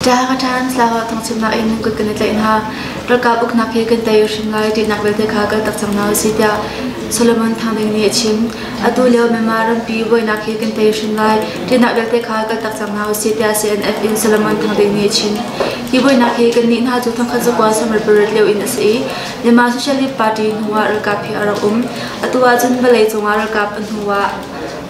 Ṭaha Slawa thawngchimnak in nan kut kan i tlaih hna. Ralkap uknak hi kan tei hrim lai ṭihnak vialte kha kaltak cang hna usih tiah Solomon Thang Ding nih a chim. Atu lio Myanmar rampi buainak hi kan tei hrim lai ṭihnak vialte kha kaltak cang hna usih tiah CNF in Solomon Thang Ding nih a chim. Hi buainak hi kannih hna cu thongkhat zakua samrat pariat lio in a si i Myanmar Socialist Party hnu ah ralkap hi a rak um. Atu ahcun vawlei cungah ralkap a hnu ah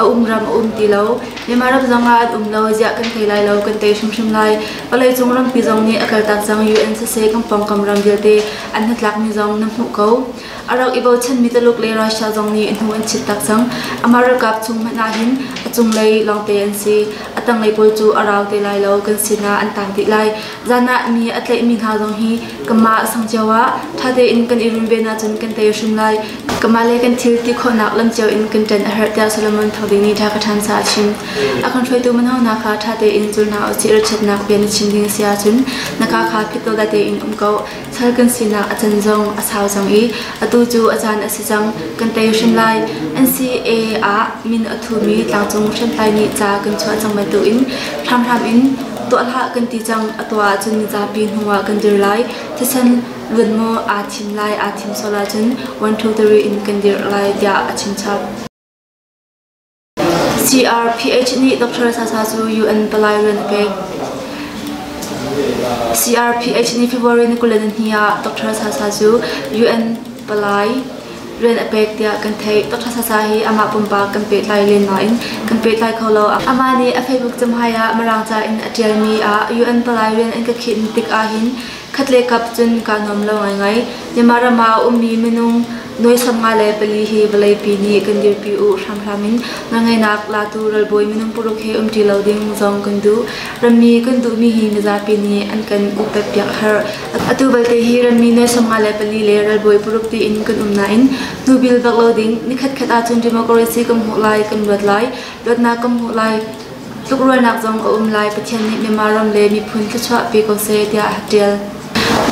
a um ram a um ti lo. Myanmar ram zong ah an um lo ziah kan thei lai lo kan tei hrimhrim lai. Vawleicung rampi zong nih a kaltak cang UN siseh kan pawngkam ram vialte an hnatlakmi zong na hmuh ko. A rak i bochanmi Taluk le Russia zong nih hnu an chit tak cang. Amah ralkap chung hmanh ah hin a cunglei lawngte an si. A tanglei pawl cu a rau te lai lo kan sinah an tang dih lai. Zan ah mi a tlaihmi hna zong hi kanmah sang cio ah ṭha tein kan i runven ahcun kan tei hrim lai. Kanmah le kan thil ti khawhnak lam cio in kan ṭan a herh tiah Solomon Thangding nih ṭha ka ṭhan sa a chim. A kan hruaitu mino hna kha ṭha tein zul hna usih ralchiatnak bia na chim ding a si ahcun na kaa kha phit law tein um ko. Sal kan sinak a can zong a sau cang i atu cu a caan a si cang. Kan tei hrim lai. NCA ah min a thumi tlangcung hriamtlai nih ca kan chuah cang bantukin hramhram in tuah hlah kan ti cang. A tuah ahcun mizapi hnu ah kan dir lai. Thisen luan maw aa thim lai aa thim sual ahcun 1 2 3 in kan dirh lai tiah a chim chap. CRPH nih Dr. Sasa cu UN palai rian a pek. CRPH nih February ni 22 ah Dr. Sasa cu UN palai rian a pek tiah kan theih. Dr. Sasa hi amah pumpak kan pehtlai len nain kan pehtlai kho lo. Amah nih a Facebook camhai ah Mirang ca in a ṭialmi ah UN palai rian an ka khinh tik ahhin Khat le kap cun kaa nuam lo ngaingai. Myanmar ram ah a ummi minung nuai 54 hi vawleipi nih kan dirpi u hramhram in nawlngeihnak latu ralbawi minung paruk he umṭi lo ding zong kan duh. Rammi kan duhmi hi mizapi nih an kan upat piak a herh. Atu belte hi rammi nuai 54 le ralbawi paruk tiin kan um nain hnubil bak lo ding nikhat khat ahcun democracy kan hmuh lai, kan luat lai, luatnak kan hmuh lai. Tlukrualnak zong a um lai. Pathian nih Myanmar ram le miphun thluachuah pe ko seh tiah a ṭial.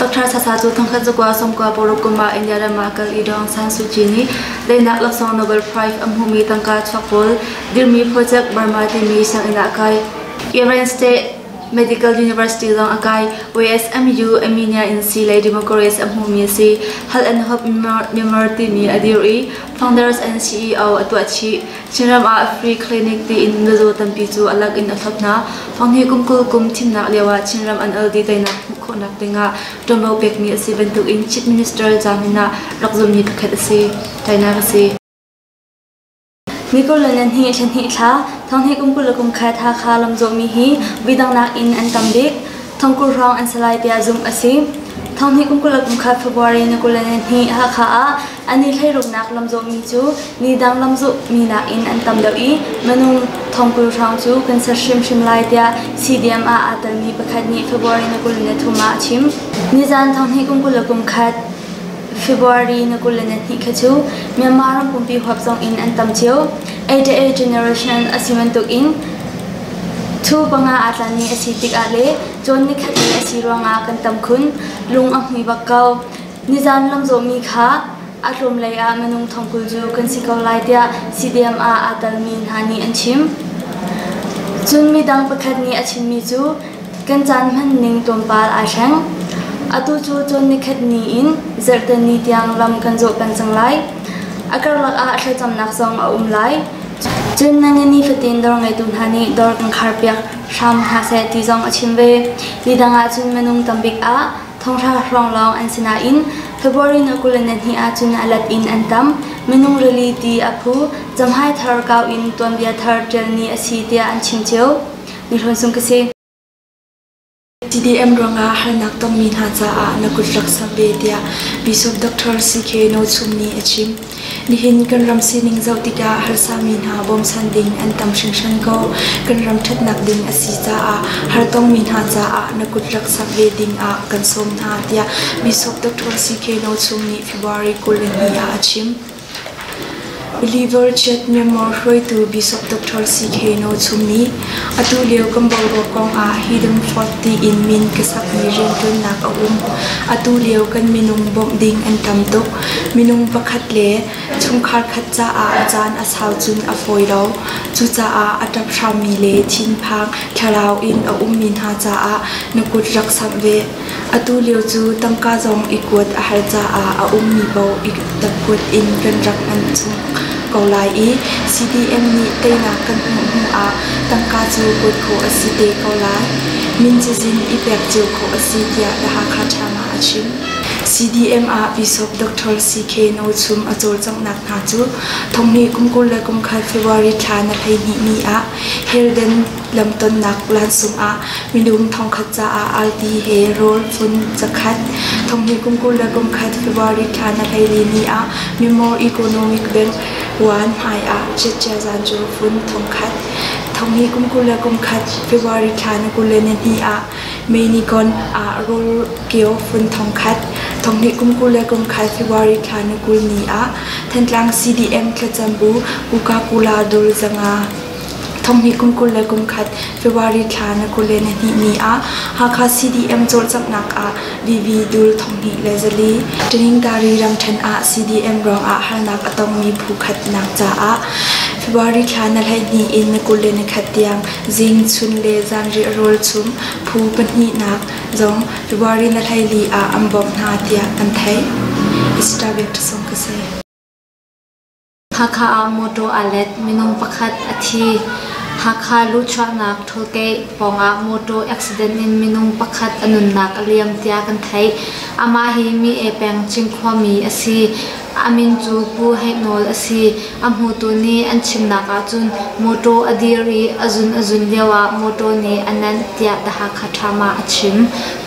Dr. Sasa cu thongkhat zakua sawmkua paruk kum ah India ram ah kal i Daw Aung San Suu Kyi nih daihnak laksawng Nobel Prize a hmuhmi tangka chuak pawl dirhmi Project Burma timi sianginn ah a kai. Iran State Medical University zong a kai. YSMU Armenia in sii lei Democracy a hmumi a si. Health and Hope Myanmar timi a dir i Founders and CEO a tuah chih. Chinram ah Free Clinic tiin mizaw tampi cu a lak in a thlop hna. Fanghnih kum 20 kum thimnak lio ah Chinram NLD teinak hmuh khawhnak dingah ṭuanvo pekmi a si bantukin Chief Minister Jamin ah rak zummi pakhat a si. Teinak a si. Ni 22 thla hnih thla thonghnih kum 21 Hakha lamzawhmi hi vidang nakin an tam bik. Thongkul hrawng an si lai tiah zumh a si. Thonghnih kum 23 February ni 22 Hakha ah an i hleiruknak lamzawhmi cu ni dang lamzawhmi nakin an tam deuh i minung thongkul hrawng cu kan ser hrimhrim lai tiah CDM ah aa telmi pakhat nih February ni 23 ah a chim. Nizan thonghnih kum 21 February ni 22 kha cu Myanmar ram pumpi huap zong in an tam cio. 88 generation a si bantukin Thu panga aa tlanmi a si tikah le cawn nikhat ni a si ruangah kan tam khun. Lung a hmui bak ko. Nizan lamzawhmi kha a tlawm lei ah minung thongkul cu kan si ko lai tiah CDM ah aa telmi hna nih an chim. Cun midang pakhat nih a chimmi cu kan caan hman ning tlawmpal aa thleng. Atu cu cawn nikhat ni in zarhte ni tiang lam kan zawh peng cang lai. A karlak ah thlacamnak zong a um lai. Cun na nifatin dawr ngeitu hna nih dawr kan kharpiak hram hna seh ti zong a chim ve. Nidang ah cun minung tambik ah thonghra hrawng lawng an si nain February ni 22 ahcun a lat in an tam. Minung rili ti a phu, camhai thar kau in tuanbia thar ṭial ni a si tiah an chim cio. Ni Hlawn Sung ka si. CDM ruangah harnak tongmi hna caah na kut rak samh ve tiah Bishop Dr. CK No Chum nih a chim. Nihin kan ram sining zoh tikah harsami hna bawmchan ding an tam hringhran ko. Kan ram ṭhatnak ding a si caah hartongmi hna caah na kut rak samh ve ding ah kan sawm hna tiah Bishop Dr. CK No Chum nih February 22 ah a chim. Believer Chet Myanmar hruaitu Bishop Dr. CK No Chum nih atu lio kan boruak kongah Hidden Fort tiin min ka sakmi rianṭuannak a um. Atu lio kan minung bawmh ding an tam tuk. Minung pakhat le chungkhar khat caah a caan a sau cun a fawi lo. Cucaah a ṭap hrammi le thinphang thlarau in a ummi hna caah na kut rak samh ve. Atu lio cu tangka zong i kuat a har caah a ummi paoh i kuat in kan rak hman chung ko lai i CDM nih teinak kan hmuh hnu ah tangka cu kuat khawh a si te ko lai. Min cazin i pek cio khawh a si tiah The Hakha Times ah a chim. CDM ah Bishop Dr. CK No Chum a cawlcanghnak hna cu thonghnih kum 21 February thla na 12 ni ah Helden lamtonnak lansung ah minung thongkhat caah arti he rawl fun zakhat thonghnih kum 21 February thla na 14 ni ah Myanmar Economic Bank wan hmai ah Chiatchia zan cu fun thongkhat thonghnih kum 21 February thla na 22 ah Menigon ah rawl kio fun thongkhat thonghnih kum 21 February thla na 20 ni ah Thantlang CDM thlacam bu Coca-Cola dul zanga thonghnih kum 21 February thla na 22 ni ah Hakha CDM cawlcanghnak ah VV dul thonghnih le zali Taningtari ramṭhen ah CDM ruangah harnak a tongmi phu khatnak caah February thla na 12 in na 21 tiang zing chun le zanriah rawl chum phu pahnihnak zong February na 14 ah an bawmh hna tiah kan theih. Easter Biakṭhasong ka si. Hakha ah mawṭaw aa let, minung pakhat a thi. Hakha luhchuahnak tollgate pawngah mawṭaw accident in minung pakhat a nunnak a liam tiah kan theih. Amah hi Mi-e peng Cinkhua mi a si. A min cu Pu Heih Nawl a si. A hmutu nih an chimnak ahcun mawṭaw a dir i a zun a zun lioah mawṭaw nih a nenh tiah The Hakha Times ah a chim.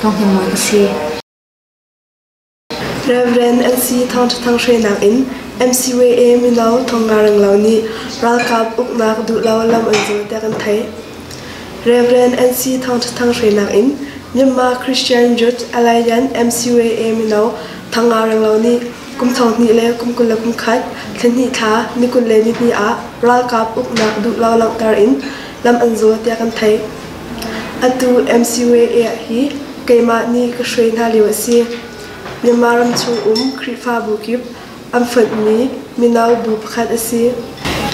Thawng a si. Rev. NC Thawngṭha Thang hruainak in MCWA mino thongnga renglo nih ralkap uknak duhlo lam an zul tiah kan theih. Rev. NC Thawngṭha Thang hruainak in Myanmar Christian Youth Alliance MCWA mino thongnga renglo nih kum 20 le kum 21 thla thla ni 22 ah ralkap uknak duhlo langhter in lam an zul tiah kan theih. Atu MCWA hi keimah nih ka hruai hna lio a si. Myanmar ram chung um Khrihfabu kip an fonhmi mino bu pakhat a si.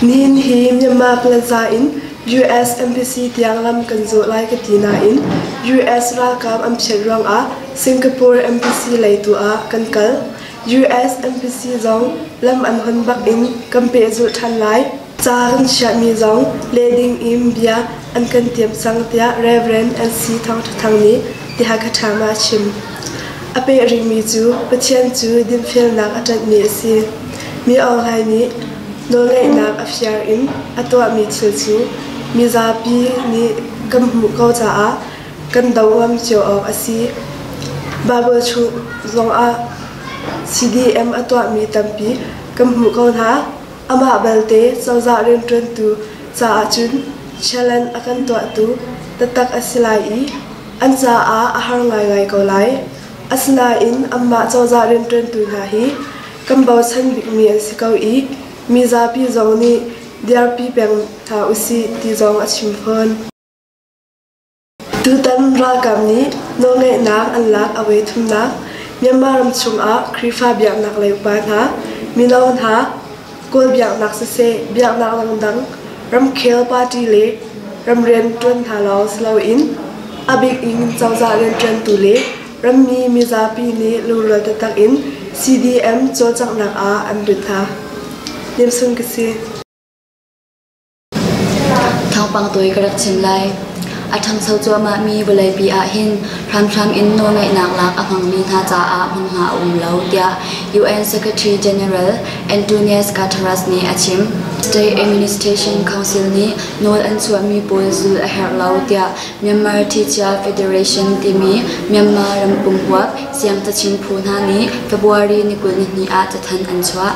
Nihin hi Myanmar Plaza in US Embassy tiang lam kan zawh lai ka ti nain US ralkap an phiat ruangah Singapore Embassy lei tu ah kan kal. US Embassy zong lam an hon bak in kan pehzulh ṭhan lai. Ca kan chiahmi zong leh ding in bia an kan tiam cang tiah Rev. NC Thawng Ṭha Thang nih The Hakha Times ah a chim. A peh rihmi cu Pathian cu dinfelnak a ṭanhmi a si. Mi Aung Hlaing nih nawlngeihnak a fiar in a tuahmi thil cu mizapi nih kan hmuh ko caah kan doh ngam cio awk a si. Baibal chung zongah CDM a tuahmi tampi kan hmuh ko hna. Amah belte cozah rianṭuantu caah cun challenge a kan tuahtu taktak a si lai i an caah a har ngaingai ko lai. Asinain anmah cozah rianṭuantu hna hi kan bochan bikmi an si ko i mizapi zong nih dirpi peng hna usih ti zong a chim fawn. Tutan ralkap nih nawlngeihnak an lak a voi thumnak Myanmar ram chungah Khrihfa biaknak lei upa hna, mino hna, Kawl biaknak siseh biaknak dangdang ramkhel party le ramrian ṭuan hna lawng si loin a bik in cozah rianṭuantu le rammi mizapi nih lungrual taktak in CDM cawlcanghnak ah an lut hna. Niamsung ka si. Thawngpang tawi ka rak chim lai. A ṭhangcho cuahmahmi vawleipi ahhin hramhram in nawlngeihnak lak a hmangmi hna caah hmunhma a um lo, tiah UN Secretary General António Guterres nih a chim. State Administration Council nih nawl an chuahmi pawl zulh a herh lo, tiah Myanmar Teacher Federation timi Myanmar rampum huap siangcachim phu hna nih February ni 22 ah cathanh an chuah.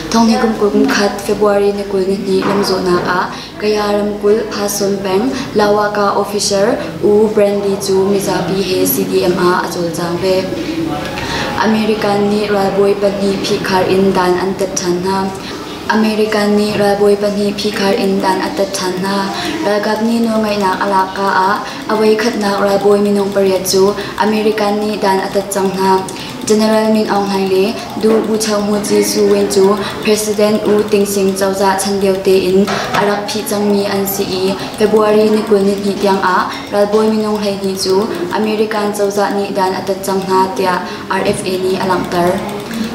Thonghnih kum kum khat February ni 22 lamzawhnak ah Kaya ramkulh Phason peng Lawaka officer U Brandy cu mizapi he CDM ah a cawlcang ve. American nih ralbawi pahnih phihkhar in dan an tat ṭhan hna. American nih ralbawi pahnih phihkhar in dan a tat ṭhan hna. Ralkap nih nawlngeihnak a lak ka ah a voikhatnak ralbawi minung pariat cu American nih dan a tat cang hna. General Min Aung Hlaing le Duh Buchohmuci Su Win cu President U Ting Sing cozah chan lio tein a rak phih cangmi an si i February ni 22 tiangah ralbawi minung 12 cu American cozah nih dan a tat cang hna tiah RFA nih a langhter.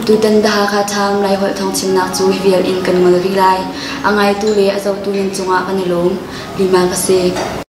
Tutan The Hakha Times Laiholh thawngchimnak cu hi vial in kan ngol rih lai. A ngaitu le a zohtu nan cungah kan i lawm. Lima ka si.